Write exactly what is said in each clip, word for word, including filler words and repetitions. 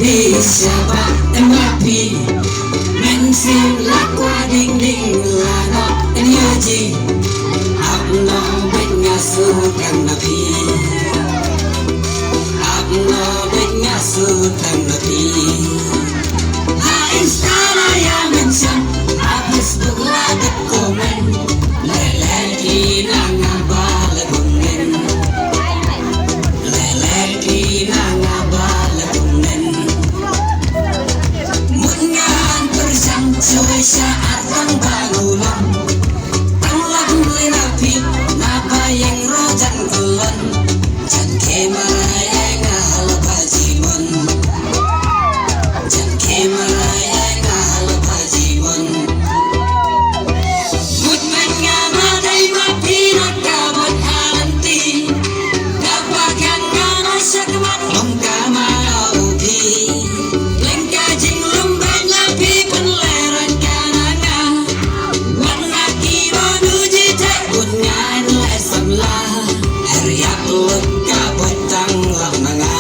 Bi sha ba em ba pi. Men sim la kwa ding ding la no en yo ji. Ap no bet nga su tang na pi. Ap no bet nga su tang na pi. Ha Insta la ya mention, ha Facebook la dep comment. Lele ki na nga ba la comment. Lele ki na nga ba la comment. Mut ngan pyrshang shuwa sha ar tang ba ngulam. Tang la kum le na pi, na ba yang ro jan kelon. Jan ke ma ya nga la ba jimon. Jan ke ma ya nga la ba jimon. Mut man nga ma dei ma pi na ka bot alanti. Ka ba kan nga na shak mat long ka ma o pi. Leng ka jinglum ba nga pi pynleran ka na nga. Wat na ki ba nu ji te bun nga en le samla. Her yak lut ka bot tang lam na nga.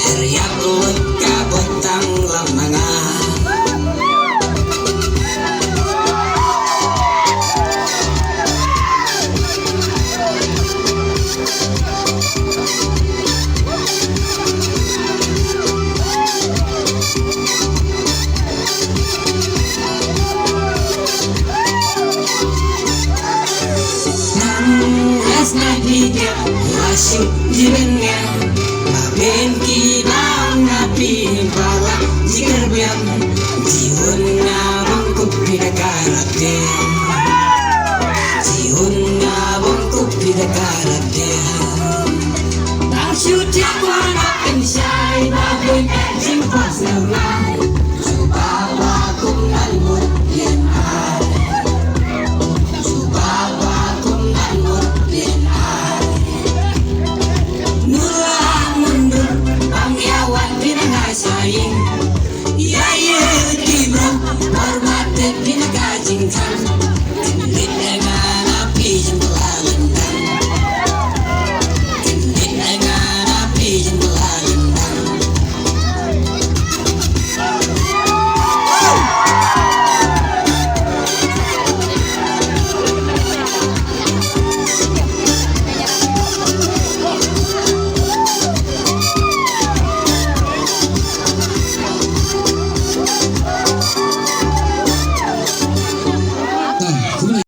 Her yak lut ka bot tang lam na nga. Nang las na phi dep la shu jiwen nga. Ba ben ki bang na phi pala jikar biang. Jiwon nga bang kup phi da karate. Jiwon nga bang kup phi da karate.